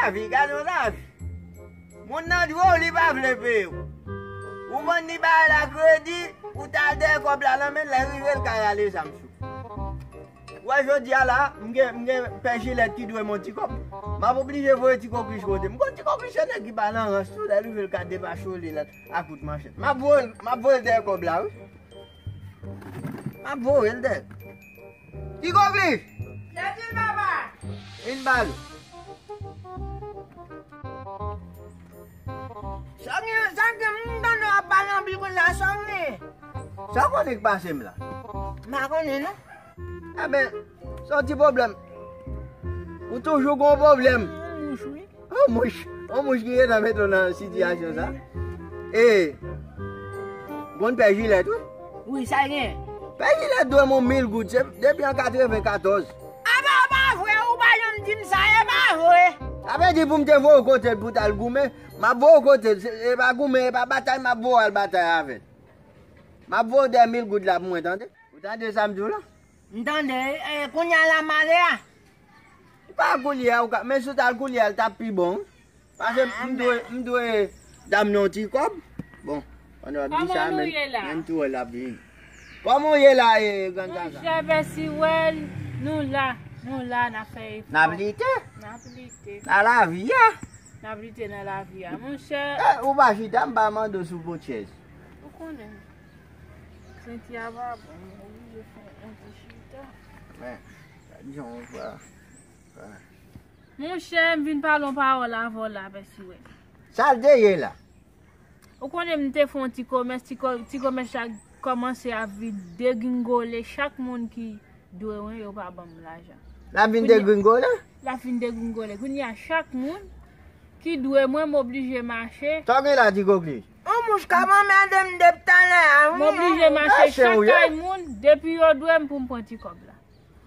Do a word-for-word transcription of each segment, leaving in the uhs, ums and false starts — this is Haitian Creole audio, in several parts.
Lavi, gade yon lavi. Moun nan dwe w, li pa vle peye w. Ou vann li bagay la kredi, ou ta dèyè kòb la nan men l, lè rive l ka rale zam sou ou. Wè, jodi a la, m gen, m gen pè Jilèt ki dwe m yon ti kòb. M ap oblije voye ti koklich kote. M konn ti koklich se nèg ki pa nan rans tou, lè l rive l ka depachole l a kout manchèt. M ap voye l, m ap voye l dèyè kòb la, wi. M ap voye l dèyè. Ti koklich! Vin ba l. Sa w gen, sa w gen, m tande w ap pale anpil konsa, sa w gen? Sa w konnen k pase m la? M pa konnen non. Enben, se yon ti pwoblèm. Ou toujou gon pwoblèm. Yon mouch, wi. Yon mouch, yon mouch ki gentan mete w nan sitiyasyon sa. E, gon pè Jilèt, wi. Wi, sa l gen? Pè Jilèt dwe m yon mil goud, se depi an katrevenkatòz. A pa, pa vre, ou pa janm di m sa, e pa vre. Sa vle di pou m te voye w kote l pou t al goumen, m ap voye w kote l, se, e pa goumen, e pa batay, m ap voye w al batay avè l. M ap voye w dèyè mil goud la pou mwen, tande? Ou tande sa m di w la? M tande, e, kounye a la m ale a. Pa kounye a, ou ka, men si w t al kounye a, l t ap pi bon, wi. Paske m dwe, m dwe dam nan yon ti kòb. Bon, pandan w ap di sa, men, men m tou wè l ap vini. Kòman w ye la, e, Grann Zaza? Monchè Pèsiwèl, nou la, nou la, n ap fè efò. N ap lite. N ap lite. Nan lavi a. N ap lite nan lavi a, monchè. E, ou pa chita, m pa mande w si w pot chèz. Ou konnen. Senti a pa bon, m oblije fè yon ti chita. Men, gad jan w va. Monchè, m vin pale yon pawòl avè w la, Pèsiwèl. Sa l te ye la? Ou konnen m te fè yon ti komès, ti ko-, ti komès la kòmanse ap vin degringole. Chak moun ki dwe mwen, yo pa ban m lajan. L ap vin degringole? L ap vin degringole. Kounye a, chak moun ki dwe mwen, m oblije mache. Sa w gen la, ti kokli? Yon mouch k ap anmède m depi talè a, wi. M oblije mache chak kay moun, depi yo dwe m pou m pran ti kòb la.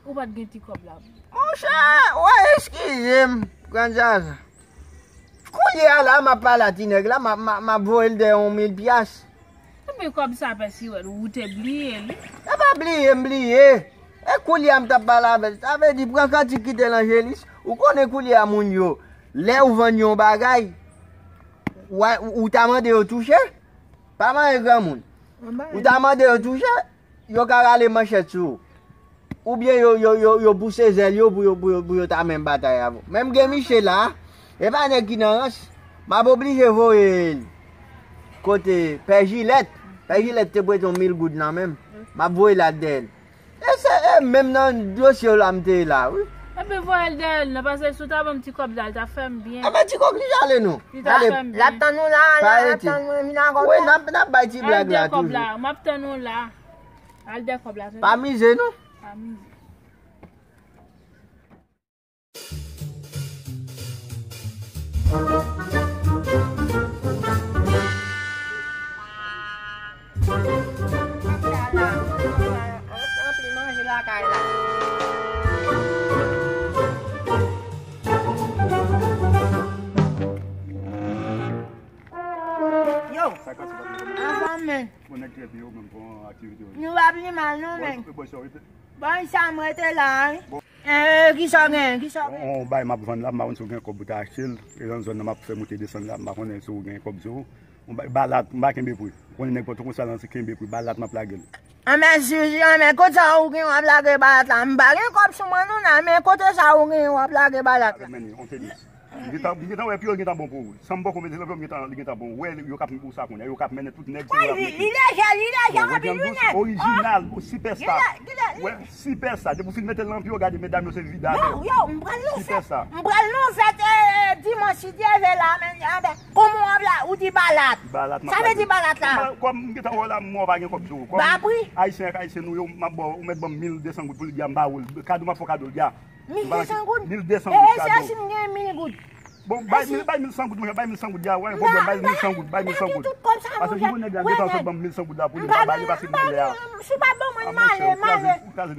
Ou pa t gen ti kòb la pou. Monchè, w a eskize m, Grann Zaza. Kounye a la, m ap pale a ti nèg la, m ap, m ap, m ap voye l dèyè yon mil pyas. Epi kòb sa, Pèsiwèl, ou te bliye li? E pa bliye, m bliye. E kounye a m t ap pale avè l. Sa vle di, pran kantik kite l Angelis. Ou konnen kounye a moun yo, lè ou vann yon bagay, w a, ou ta mande yo touche? Pa manyen granmoun. Ou ta mande yo touche? Yo ka rale manchèt sou ou. Oubyen yo, yo, yo, yo pouse zèl yo pou yo, pou yo, pou yo ta menm batay avè w. Men m gen miche la, e pa nèg ki nan rans, m ap oblije voye l kote Pè Jilèt. Pè Jilèt te prete yon mil goud nan men m. M ap voye l al dèyè l. E se, e menm nan dosye w la m te ye la, wi. Epi voye l dèyè l non, paske si w ta ban m ti kòb la, l ta fè m byen. Enben, ti kòb li ale non. Li ta fè m byen. L ap tann ou la, l ap tann ou, vin a kòb la. Wi, n ap, n ap bay ti blag la toujou. M ap tann ou la. Al dèyè kòb la, tande. Pa mize non. Pa mize. Yo, anfòm men. Bon, nèg trè byen, yo menm, bon aktivite yo. Nou pa pi mal non, men. Bon, sa m rete la, wi. Eh, kisa w gen? Kisa w gen? On, on bay m ap vann la, m pa konn si w gen kòb pou ta achte l. E nan zòn nan m ap fè moute desann la, m pa konnen si w gen kòb sou ou. On bay, balat, m pa kenbe pri. Ou konnen nèg pòtoprens sa nan se kenbe pri, balat m ap lage l. Anmè, si, si, anmè, kote sa ou gen w ap lage balat la? M pa gen kòb sou mwen non la, men kote sa ou gen w ap lage balat la? Avèk men li, on tenis. M gentan, m gentan wè pi yo gentan bon pou ou. San m poko mete nan pye w, m gentan, li gentan bon. Ou wè, yo k ap, ou sa konnen, yo k ap mennen tout nèg se yo k ap mete. Li lejè, li lejè anpil wi nèg. Orijinal, o sipèsta. Wè, sipèsta. Depi w fin mete l nan pye w, gade medam yo se vida. Yo, yo, m pral nou fèt. M pral nou fèt, eh, dimanch si Dye vle la, men, anben, kòman w ap la, ou di balat. Sa vle di balat la? Kòm m gentan wè w la, m wè w pa gen kòb sou ou. Kòm ayisyen ak ayisyen nou yo, m ap ba w, ou mèt ban m mil de san goud pou l, bya m ba ou l. Kado m ap fè w kado l, bya. Mil de san goud? Mil de san goud kado. E, e, si m gen mil goud? Bon, bay mil, bay mil san goud, monchè, bay mil san goud, ya, wè, pwoblèm, bay mil san goud, bay mil san goud. Paske si yon nèg la gentan sot ban m mil san goud la pou li, m pa ba li, paske m gen lè a. Si w pa ban mwen, m ale, m ale.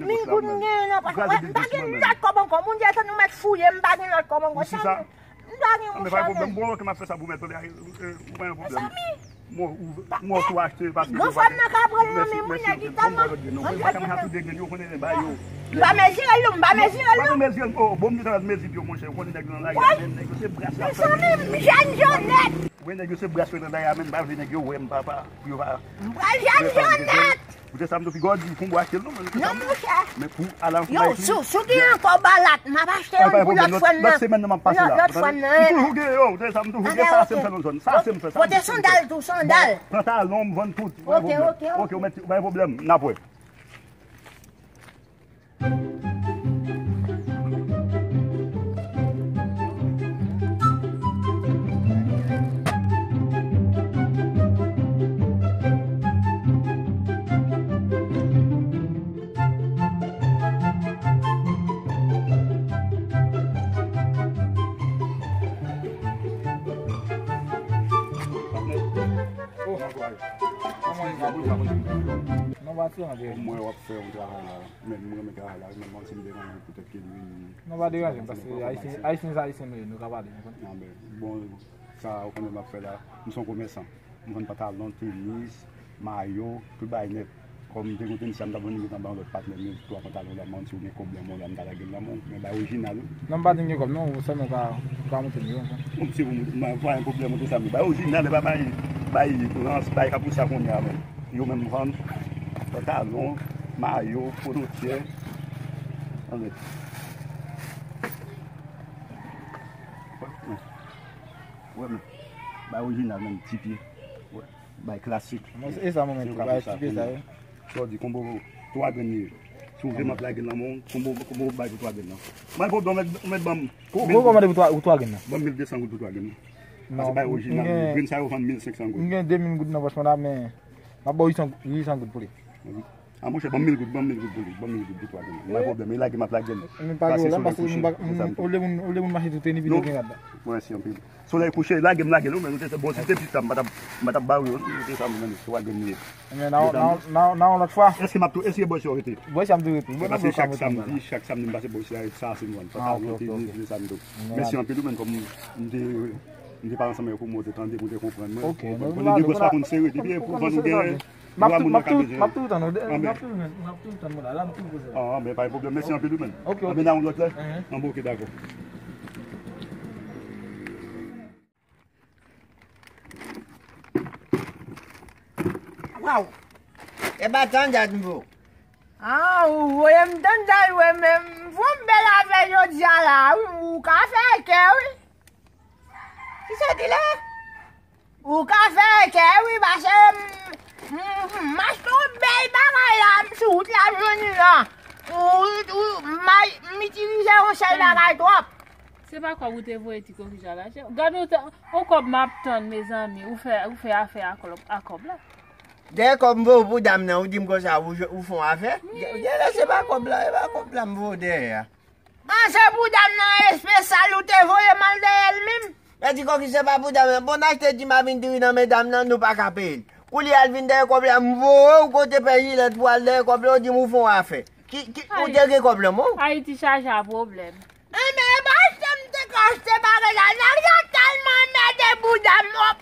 Mil goud m gen nan pòch mwen, m pa gen lòt kòb ankò. Moun di, "Atan, nou mèt fouye, m pa gen lòt kòb ankò." Sa m, m pa gen, monchè. Bon, ok, m ap fè sa pou mèt, ou pa gen pwoblèm. Mezanmi. Mwen, ou, mwen tou achte paske yo pa gen. Granfrè m nan ka pran l nan men mwen, nèg li tèlman. Mwen pa ka mete tout de grenn yo, konnen ba yo. M pa mezire l non, m pa mezire l non. Mezire l, oh, bon, m gentan mezire yo, monchè, ou konnen nèg yo nan lari a menm, nèg yo se bras yo ap fè. Mezanmi, m jèn jònèt. Wi, nèg yo se bras yo nan lari a menm, m pa vle nèg yo wè m, papa, pou yo pa. M pral jèn jònèt. Ou te sa m tou piga w di, konbo achte l non, men. Non, monchè. Men pou ala. Yo, si w gen ankò balat, m ap achte yon pou lòt frè m nan. Lòt semèn nan m ap pase la. Lòt frè m nan. M toujou gen yo, ou te sa m toujou gen, sa se m fè nan zòn. Sa se m fè, sa. Pote sandal tou, sandal. Pantalon, m vann tout. Ok, ok, ok. Ok, ou mèt, pa gen pwoblèm, n ap wè. Oh, kòman e? Mwen w ap fè yon travay la. Men mwen renmen travay la, men mwen si m deranje poutèt ke m vin. Non, pa deranje m, paske Ayisyen, Ayisyen se Ayisyen nou ye, nou ka pale, nou konn. Nan, men, bon, sa ou konnen m ap fè la, m se yon komèsan. M vann pantalon, tenis, mayo, tout bagay nèt. Kòm m te gen tenis la, m t ap vann li, m t ap ba yon lòt patnè m, twa pantalon la, m di ou gen kòb lan men w la, m ta lage l nan men w, men bay orijinal wi. Non, m pa di m gen kòb non, sèlman ou ka, ou ka montre m yo. Bon, se pou mwen, pa gen pwoblèm, ou te sa m di, bay orijinal, e pa bay, bay rans, bay k ap pou sa kounye a menm. Yo menm vann pantalon, mayo, polo tyè. Anlè. Wè, men. Bay orijinal menm, ti pye. Wè. Bay klasik. Mwen, e sa mwen mete, bay ti pye sa yo. Sa w di, konbo twa grenn li ye. Si w vle m ap lage l nan men w, konbo, konbo bay pou twa grenn nan. Mwen, pwoblèm, ou mèt, ou mèt ban m. Ko-, ko-, kòman de pou twa, pou twa grenn nan? Ban m mil de san goud pou twa grenn nan. Paske bay orijinal li. Grenn sa yo vann mil senk san goud. M gen de mil goud nan pòch mwen la, men m ap ba w uit san, uit san goud pou li. A, monchè, ban m mil goud, ban m mil goud pou li, ban m mil goud pou twa grenn nan. Pa gen pwoblèm, e lage m ap lage l. Men pa gen pwoblèm, paske moun pa, moun, olye moun, olye moun mache tout teni pito gen rad la. Mèsi anpil. Solèy kouche, lage m lage l, ou menm, ou te bon, si te pita, m pa t ap, m pa t ap ba w yo, ou te sa, m menm, twa grenn li ye. Men nan, nan, nan, nan yon lòt fwa. Èske m ap tou, èske bòs yo rete? Bòs yo ap tou rete. Paske chak samdi, chak samdi m pase bòs yo, sa se m vann. Sa, sa, ok, ok, ok. Mèsi anpil, ou menm, kòm m te, m te pale ansanm avè w pou m te tande, pou w te konprann mwen. Ok, bon, nègòs pa konn sere, depi pou vann ou genyen. M ap tou, m ap tou, m ap tou tann ou, m ap tou, m ap tou tann ou la, la m ap tou poze. Ah, men pa gen pwoblèm, mèsi anpil ou menm. Ok, ok. Anben nan yon lòt lè. Anben, ok, dakò. Waw! E pa tann dat m vo. Ah, ou voye m tann dat wi, men m vo m bèl avè jodi a la wi, ou ka fè kè wi. Kisa ki la? Ou ka fè kè wi, paske m, m, m achte yon bèl bagay la, m sou wout la m jwenn li la. Ou, ou, m itilize yon sèl bagay twòp. Se pa kòb ou te voye ti kokija la. Gad yon, yon kòb m ap tann, mezanmi. Ou fè, ou fè afè a kòb, a kòb la. Dèyè kòb m voye pou dam nan, ou di m konsa, ou, ou fè yon afè? Gen, gen lè se pa kòb la, e pa kòb la m voye dèyè a. An, se pou dam nan espesyal ou te voye m al dèyè l menm? Mèt Koki, se pa pou dam nan. Bon, n achte di m a vin diri nan men dam nan, nou pa ka peye l. Kou li al vin dèyè kòb la, m voye w kote pè jilèt pou al dèyè kòb la, ou di m ou fè yon afè. Ki, ki, ou te gen kòb lan men w? Ayiti chaje a pwoblèm. Enben, e pa achte m te ka achte bagay la. Nèg yo tèlman anmède pou dam nan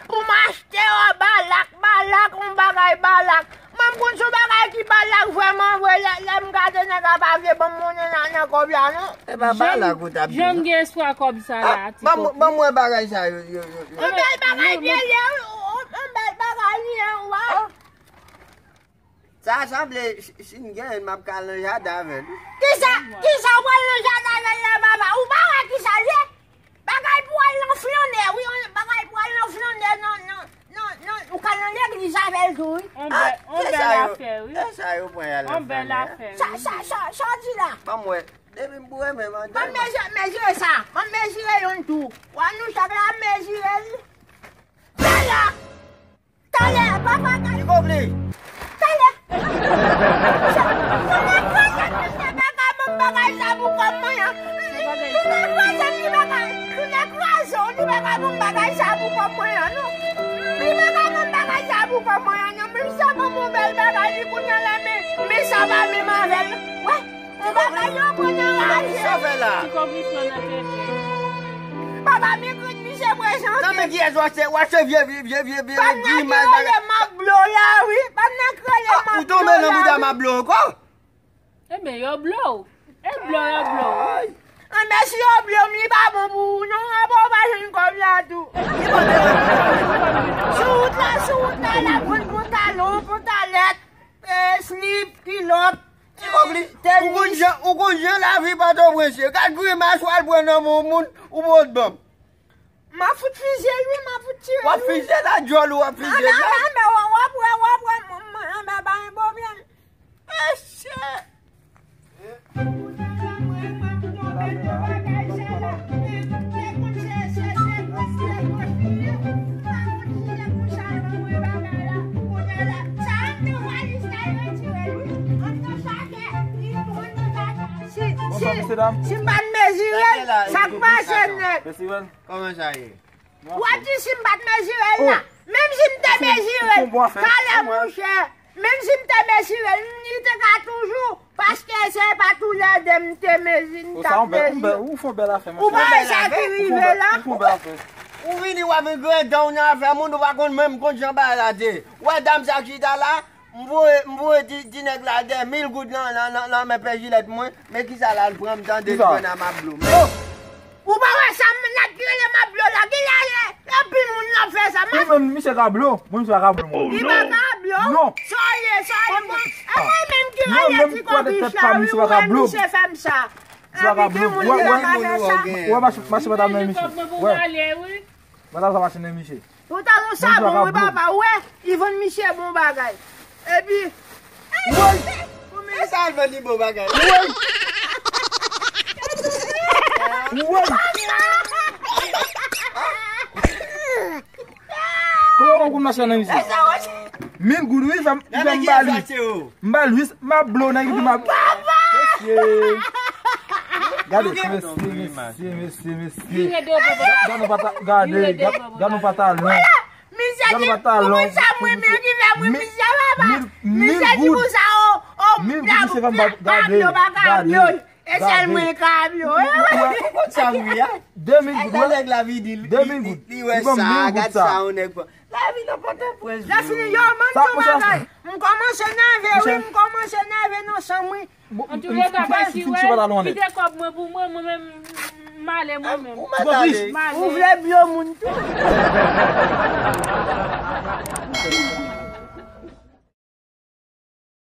pou m achte yo balak, balak, yon bagay balak. Mwen, m konn se yon bagay ki balak vrèman vre, lè, lè m gade nèg la pa vle ban m monnen nan, nan kòb la, non. E pa balak ou t ap di, non? Jan m gen espwa kòb sa la, ti kopi. Ban m, ban m wè bagay sa yo, yo, yo, yo. Yon bèl bagay byen ye, wi, yon bèl bagay li ye, wi. Sa sanble, si, si m genyen, m ap ka al nan jaden avè l. Kisa, kisa w pral nan jaden avè l la, papa? Ou pa wè kisa l ye? Bagay pou al nan flannè, wi, bagay pou al nan flannè, nan, nan, nan, nan, ou ka nan legliz avè l tou, wi. On bèl, on bèl afè, wi. E sa yo pran y al nan flannè. On bèl afè, wi. Sa, sa, sa, sa w di la? Ban m wè. Depi m boure, men, men, ban m mezi-, mezire sa. Ban m mezire youn tou. Wè nou chak la ap mezire l. Talè! Talè, papa, talè. Talè. Talè, kraze m, misye pa ka ban m bagay sa pou kòb mwen an. Talè, kraze m, li pa ka. Talè, kraze w, li pa ka ban m bagay sa pou kòb mwen an, non. Li pa ka ban m bagay sa pou kòb mwen an, non. Misye ban m yon bèl bagay, li kounye a la, men, men sa pa menm avè l. Wè, yon bagay yo pran nan raje. Sa fè la? Ti kòb li pran nan tete. Papa, men grenn Se prezante. Nan men kiyès w achte, w achte vye, vye, vye, vye, vye, vye grimas bagay. Bann nan ki rele m ap blo la, wi. Bann nan ki rele m ap blo la, wi. Ah, ou tonbe nan bouda m ap blo ankò? Ebyen, yo blo w. E blo yo blo w. Anben, si yo blo m, li pa bon pou ou, non. Anben, ou pa jwenn kòb la tou. Sou wout la, sou wout la, l ap vann pantalon, pantalèt, eh, slip, kilòt. Ti kòk li, ou konn jan, ou konn jan lavi Pòtoprens ye. Gad grimas w al pran nan men yon moun, ou pa t ban m. M ap fout fizye l, wi, m ap fout tire l, wi. W ap fizye l a djòl ou w ap fizye l la? Anben, anben, w ap wè, w ap wè, m, m, anben, pa gen pwoblèm. Mesye! Si, si, si m pa t mezire l, sa k pase nèt? Kòman sa ye? W ap di si m pa t mezire l la. Menm si m te mezire l, talè monchè, menm si m te mezire l, li te ka toujou, paske se pa toulède m te mezi, m t ap mezi. Ou pa wè sa ki rive la? Ou vini w ap vin grendan w nan afè moun, ou pa konn menm konn jan bagay la te ye. Ou wè dam sa ki chita la? M voye, m voye ti, ti nèg la de mil goud nan, nan, nan, nan men pè jilèt mwen, men kisa l al pran m tande l pran nan m ap blo. Ou pa wè sa m nèg ki rele m ap blo la, ki la ye? Anpil moun nan fè sa. Ou menm, misye ka blo? Mwen, misye pa ka blo, mwen. Li pa ka blo? Non. Sa w ye, sa w ye, bon. E mwen menm ki rele ti kòk Richard, wi, ou wè misye fè m sa. Anpil moun ki pa ka fè sa. Ou wè, mache, mache pa ta nan misye. Wè. Madanm sa mache nan misye. Pantalon sa bon, wi, papa. Ou wè, li vann misye bon bagay. Epi, woy! Kòman sa al vann li bon bagay? Woy! Woy! Kòman w konn mache nan misye? Mil goud, wi, fè m, fè m ba li. M ba l wi, m ap blo nèg epi m ap. Papa! Mesye. Gade, mesye, mesye, mesye, mesye. Gade, gade, gade, gade nou pantalon. Misye di, ou konn sa mwen menm ki fè mwen misye papa? Misye di pou sa, o, o, pa blo, pa ka blo. E sèl mwen ka blo. Ou konn sa m ye a? De mil goud, nèg la vin di, li, li, li wè sa, gad sa yon nèg pran. Lavi nan Pòtoprens. Lè fini, yo, ban m di yon bagay. M kòmanse nève, wi, m kòmanse nève nan san mwen. Antouleka, pa si wè, kite kòb mwen pou mwen, mwen menm, m ale mwen menm. M ale. Ou vle blo moun tou?